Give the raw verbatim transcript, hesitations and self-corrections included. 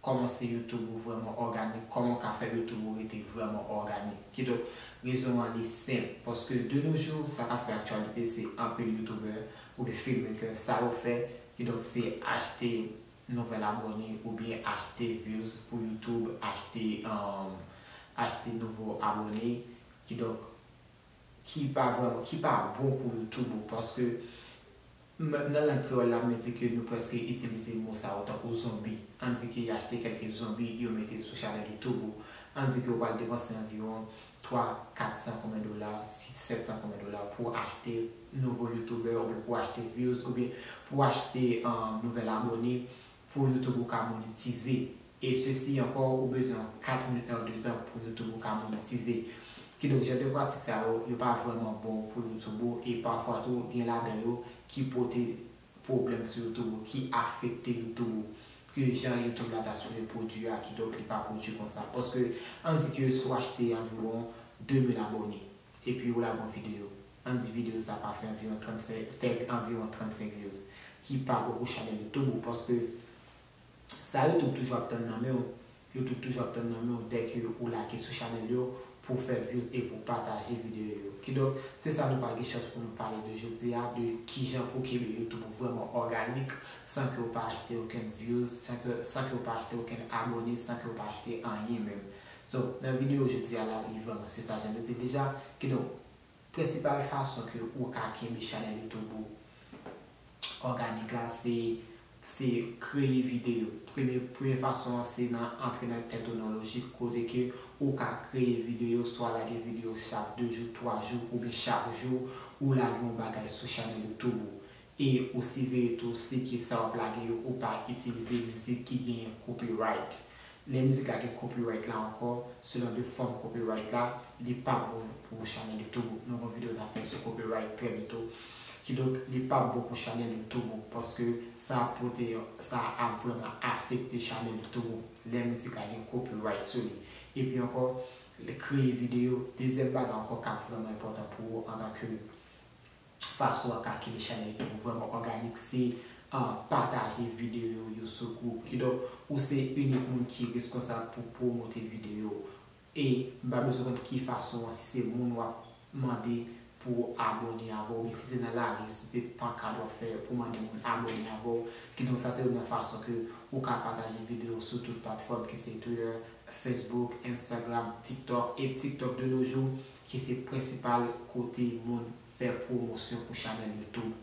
kòman se YouTube ou vrèman òganik, kòman w ka fè YouTube ou rete vrèman òganik. Kidonk, rezon an li senp, paske de nos jours, sa k ap fè aktyalite, se anpil YouTuber oubyen filmmaker, sa yo fè, kidonk, se achte nouvèl abòne oubyen achte views pou YouTube, achte, um, achte nouvo abòne, kidonk, ki pa vrèman, ki pa bon pou YouTube ou, paske m- nan lang kreyòl la, m di ke nou prèske itilize mo sa yo tankou zonbi. Ann di ke y achte kèlke zonbi, yo mete sou chanèl YouTube ou. Ann di ke w pral depanse anviwon twa, kat san konbyen dola, sis, sèt san konbyen dola pou achte nouvo YouTuber oubyen pou achte views oubyen pou achte, um, nouvèl abòne pou YouTube ou ka monetize. E sesi ankò, ou bezwen kat mil èdtan pou YouTube ou ka monetize. Kidonk, jan de pratik sa yo, yo pa vrèman bon pou YouTube ou, e pafwa tou, gen ladan yo ki pote pwoblèm sou YouTube ou, ki afekte YouTube ou, ke jan YouTube la ta sipoze pwodui a, kidonk, li pa pwodui konsa. Paske, ann di ke si w achte anviwon de mil abòne, epi ou lage yon videyo, ann di videyo sa pa fè anviwon trannsenk, fè anviwon trannsenk views, ki pa bon pou chanèl YouTube ou, paske sa YouTube toujou ap tann nan men w. YouTube toujou ap tann nan men w dèke ou lage sou chanèl yo pou fè views e pou pataje videyo yo. Kidonk, se sa nou pral gen chans pou nou pale de jodi a, de kijan pou kenbe YouTube ou vrèman òganik, san ke w pa achte okenn views, san ke, san ke w pa achte okenn abòne, san ke w pa achte anyen menm. So, nan videyo jodi a la, li vrèman espesyal, jan nou di deja. Kidonk, prensipal fason ke ou ka kenbe chanèl YouTube ou òganik la, se, se kreye videyo. Premye, premye fason an, se nan antre nan tèt ou nan lojik kote ke ou ka kreye videyo, swa lage videyo chak de jou, twa jou, oubyen chak jou, ou lage yon bagay sou chanèl YouTube ou. E ou siveye tou si ke sa w ap lage yo, ou pa itilize mizik ki genyen copyright. Lè mizik la gen copyright la ankò, se lan de fòm copyright la, li pa bon pou chanèl YouTube ou. Nou gen videyo n ap fè sou copyright trè byento. Kidonk, li pa bon pou chanèl YouTube ou, paske sa ap pote, sa ap vrèman afekte chanèl YouTube ou, lè mizik la gen copyright sou li. Epi ankò, kreye videyo, dezyèm bagay ankò k ap vrèman enpòtan pou ou antanke fason w ap ka kenbe chanèl YouTube ou vrèman òganik, se, ah, pataje videyo yo sou gwoup. Kidonk, ou se inik moun ki reskonsab pou pwomote videyo. E m pa bezwen konn ki fason an, si se moun w ap mande pou abòne avè w, oubyen si se nan lari, si se pankad w ap fè pou mande moun abòne avè w. Kidonk, sa se youn nan fason ke ou ka pataje videyo sou tout platfòm, ki se Twitter, Facebook, Instagram, TikTok. E TikTok de nos jours, ki se prensipal kote moun fè pwomosyon pou chanèl YouTube.